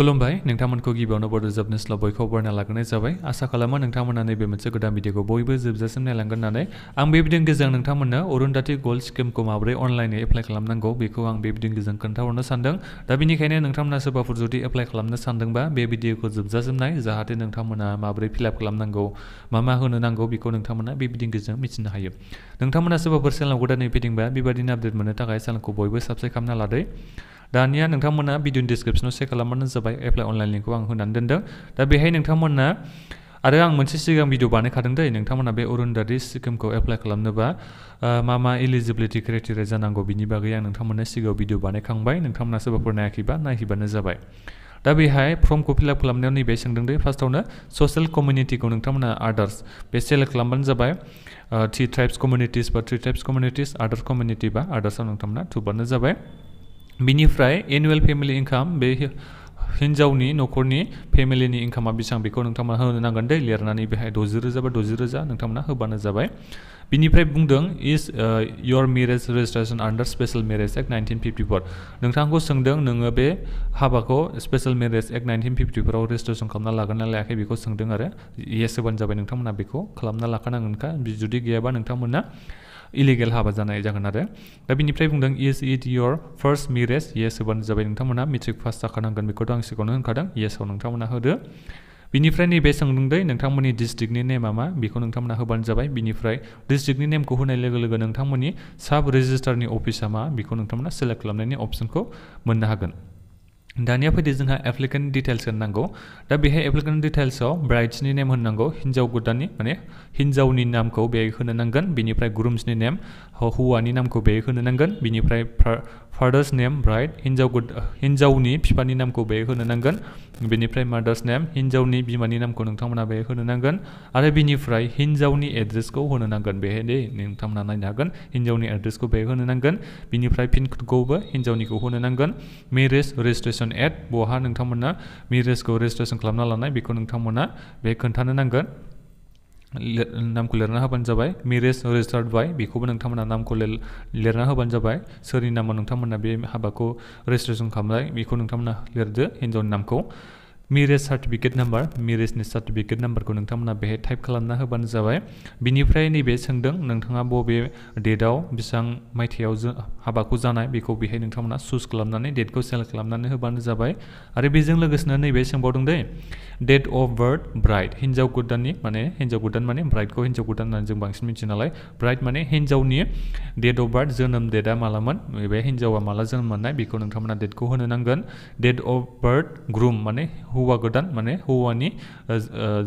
खुलुमबाय नोंथांमोनखौ गिबियावनो बड' जब निउसआव बयखौबो बरायना लाग्रोनाय जाबाय आसा खालामो नोंथांमोना नैबे मोनसे गोदान भिडिअखौ बयबो जोबजासिम नायलांगोन होननानै आं बे भिडिअनि गेजेरजों नोंथांमोननो अरुंधति गोल्ड स्किमखौ माबोरै अनलाइनै एप्लाइ खालामनांगौ बेखौ आं बे भिडिअनि गेजेरजों खोन्थाहरनो सानदों दा बेनिखायनो नोंथांमोना सोरबाफोर जुदि एप्लाइ खालामनो सानदोंबा बे भिडिअखौ जोबजासिम नाय जाहाथे नोंथांमोना माबोरै फिलआप खालामनांगौ मा होनो नांगौ बेखौ नोंथांमोना बे भिडिअनि गेजेरजों मिथिनो हायो नोंथांमोना सोरबाफोर चेनेलाव गोदानै फैदोंबा बेबायदिनो आपडेट मोननो थाखाय चेनेलखौ बयबो साबस्क्राइब खालामना लादो दानिया नोंथांमोना भिडिअनि डिसक्रिप्शनाव चेक खालामबानो जाबाय एप्लाइ अनलाइन लिंकखौ आं होनानै दोनदों दा बेहाय नोंथांमोना आरो आं मोनसे सिगां भिडिअ बानायखादों दै नोंथांमोना बे अरुंधति स्किमखौ एप्लाइ खालामनोबा मा एलिजिबिलिटि क्राइटेरिया जानांगौ बिनि बागै आं नोंथांमोननो सिगाङाव भिडिअ बानायखांबाय नोंथांमोना सोरबाफोर नायाखैबा नायहैबानो जाबाय दा बेहाय फर्मखौ फिलआप खालामनायाव नैबे सोंदों दे फार्स्टआवनो ससियेल कमिउनिटिखौ नोंथांमोना आदार्स बे सेलेक्ट खालामबानो जाबाय थ्रि ट्राइब्स कमिउनिटिस आदार कमिउनिटि बा आदार्सआव नोंथांमोना थुबानो जाबाय बिनिफ्राय एनुवेल फेमिलि इनकाम बे हिन्जावनि न'खरनि फेमिलिनि इनकामा बेसेबां बेखौ नोंथांमोना होनो नांगोन दै लिरनानै बेहाय 60,000 बा 60,000 नोंथांमोना होबानो जाबाय बिनिफ्राय बुंदों is your marriage registration under special marriage act 1954 नोंथांखौ सोंदों नोङो बे हाबाखौ स्पेशल मेरेज एक्ट 1954 आव रेजिस्ट्रेशन खालामना लागोन ना लायाखै बेखौ सोंदों आरो येस होबानो जाबाय नोंथांमोना बेखौ खालामना लाखानांगोनखा जुदि गैयाबा नोंथांमोना इलिगेल हाबा जानाय जागोन आरो दा बिनिफ्राय बुंदों is it your first marriage yes होबानो जाबाय नोंथांमोना मेट्रिक पास जाखानांगोन बेखौथ' आं सिगाङावनो होनखादों येसआव नोंथांमोना होदो बिनिफ्राय नैबे सोंदों दै नोंथांमोननि डिस्ट्रिक्टनि नेमा मा बेखौ नोंथांमोना होबानो जाबाय बिनिफ्राय डिस्ट्रिक्टनि नेमखौ होनाय लोगो लोगो नोंथांमोननि साब रेजिस्टारनि अफिसा मा बेखौ नोंथांमोना सेलेक्ट खालामनायनि अप्सनखौ मोननो हागोन दानिया फैदो जोंहा एप्लिकेन्ट डिटेल्स होननांगौ दा बेहाय एप्लिकेन्ट डिटेल्सआव ब्राइड्सनि नेम होननांगौ हिन्जाव गोदाननि माने हिन्जावनि नामखौ बेहाय होनो नांगोन बिनिफ्राय ग्रुम्सनि नेम हौवानि नामखौ बेहाय होनो नांगोन बिनिफ्राय फादार्स नेम ब्राइड हिन्जावनि बिफानि नामखौ बेहाय होनो नांगोन बेनिफ्राय मादार्स नेम हिन्जावनि बिमानि नामखौ नोंथांमोना बेहाय होनो नांगोन आरो बिनिफ्राय हिन्जावनि एड्रेसखौ होनो नांगोन बेहाय दे नोंथांमोना नायनो हागोन हिन्जावनि एड्रेसखौ बेहाय होनो नांगोन बिनिफ्राय पिन क'डखौबो हिन्जावनिखौ होनो नांगोन मेरेज रेजिस्ट्रेशन एट बहा नोंथांमोना मेरेजखौ रेजिस्ट्रेशन खालामना लानाय बेखौ नोंथांमोना बे खोन्थानो नांगोन नामखौ लिरना होबानो जाबाय मेरेज रेजिस्टार्ड बाय बेखौबो नोंथांमोना नामखौ लिरना होबानो जाबाय सोरनि नामाव नोंथांमोना बे हाबाखौ रेजिस्ट्रेशन खालामनाय बेखौ नोंथांमोना लिरदो हिन्जावनि नामखौ मेरेज सार्टिफिकेट नाम्बार मेरेजनि सार्टिफिकेट नाम्बारखौ नोंथांमोना बेहाय टाइप खालामना होबानो जाबाय बिनिफ्राय नैबे सोंदों नोंथाङा बबे डेटआव बेसेबां मायथाइयाव हाबाखौ जानाय बेखौ बेहाय नोंथांमोना चुज खालामनानै डेटखौ सेलेक्ट खालामनानै होबानो जाबाय आरो बेजों लोगोसेनो नैबे सोंबावदों दे डेट अफ बार्थ ब्राइड हिन्जाव गोदाननि माने हिन्जाव गोदान माने ब्राइडखौ हिन्जाव गोदान होननानै जों बांसिन मिथियो नालाय ब्राइड माने हिन्जावनि डेट अफ बार्थ जोनोम डेटआ मालामोन बे हिन्जावा माला जोनोम मोननाय बेखौ नोंथांमोना डेटखौ होनो नांगोन डेट अफ बार्थ ग्रुम माने हौवा गोदान माने हौवानि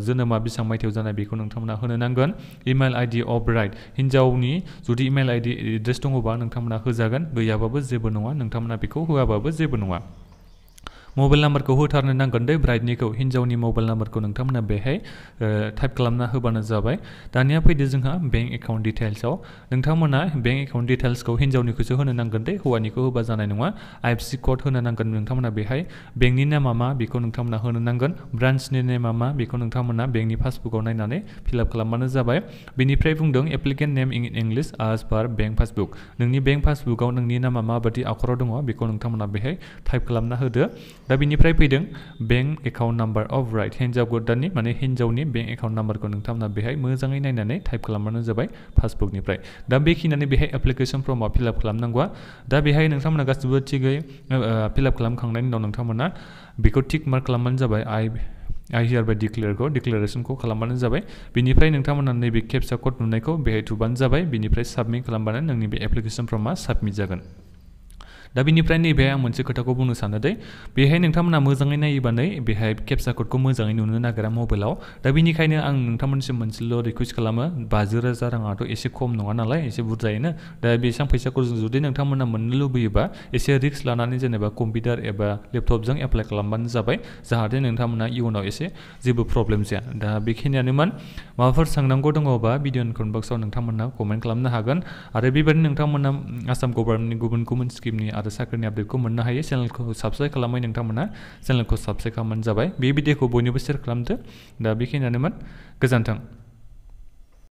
जोनोमा बेसेबां मायथाइयाव जानाय बेखौ नोंथांमोना होनो नांगोन इमेल आइडि अफ ब्राइड हिन्जावनि जुदि इमेल आइडि एड्रेस दङबा नोंथांमोना होजागोन गैयाबाबो जेबो नङा नोंथांमोना बेखौ होआबाबो जेबो नङा मबाइल नाम्बारखौ होथारनो नांगोन दे ब्राइडनिखौ हिन्जावनि मबाइल नाम्बारखौ नोंथांमोना बेहाय टाइप खालामना होबानो जाबाय दानिया फैदो जोंहा बेंक एकाउन्ट डिटेल्सआव नोंथांमोना बेंक एकाउन्ट डिटेल्सखौ हिन्जावनिखौसो होनो नांगोन दे हौवानिखौ होबा जानाय नङा IFSC कड होनो नांगोन नोंथांमोना बेहाय बेंकनि नामा मा बेखौ नोंथांमोना होनो नांगोन ब्रान्चनि नेमा मा बेखौ नोंथांमोना बेंकनि पासबुकआव नायनानै फिलआप खालामबानो जाबाय बिनिफ्राय बुंदों applicant name in English as per bank passbook नोंनि बेंक पासबुकआव नोंनि नामा माबायदि आखराव दङ बेखौ नोंथांमोना बेहाय टाइप खालामना होदो दा बिनिफ्राय फैदों bank account number of bride हिन्जाव गोदाननि माने हिन्जावनि बेंक एकाउन्ट नाम्बारखौ नोंथांमोना बेहाय मोजाङै नायनानै टाइप खालामबानो जाबाय पासबुकनिफ्राय दा बेखिनियानो बेहाय एप्लिकेसन फर्मआव फिलआप खालामनांगौआ दा बेहाय नोंथांमोना गासिबो थिगै फिलआप खालामखांनायनि उनाव नोंथांमोना बेखौ टिक मार्क खालामबानो जाबाय आइ हियार बाय डिक्लेरेसनखौ खालामबानो जाबाय बिनिफ्राय नोंथांमोना नैबे केपचा कड नुनायखौ बेहाय थुबानो जाबाय बिनिफ्राय साबमिट खालामबानो नोंनि बे एप्लिकेसन फर्मा साबमिट जागोन दा बिनिफ्राय नैबे आं मोनसे खोथाखौ बुंनो सानो दे बेहाय नोंथांमोना मोजाङै नायोबा बेहाय केपचा क'डखौ मोजाङै नुनो नागिरा मबाइलाव दा बेनिखायनो आं नोंथांमोननिसिम मोनसेल' रिकुवेस्ट खालामो 50,000 राङाथ' एसे खम नङा नालाय एसे बुरजायैनो दा बेसेबां फैसाखौ जुदि नोंथांमोना मोननो लुबैयोबा एसे रिस्क लानानै जेनेबा कम्पिउटार एबा लेपटपजों एप्लाइ खालामबानो जाबाय जाहाथे नोंथांमोना इयुनाव एसे जेबो प्रब्लेम जाया दा बेखिनियानोमोन माबाफोर सोंनांगौ दङबा भिडिअनि कमेन्ट बक्सआव नोंथांमोना कमेन्ट खालामनो हागोन आरो बेबायदिनो नोंथांमोना आसाम गभर्नमेन्टनि गुबुन स्किमनि आरो साख्रिनि आपडेटखौ मोननो हायो चेनेलखौ साबस्क्राइब खालामै नोंथांमोना चेनेलखौ साबस्क्राइब खालामबानो जाबाय बे भिडिअखौ बयनोबो शेयार खालामदो दा बेखिनियानोमोन गोजोन्थों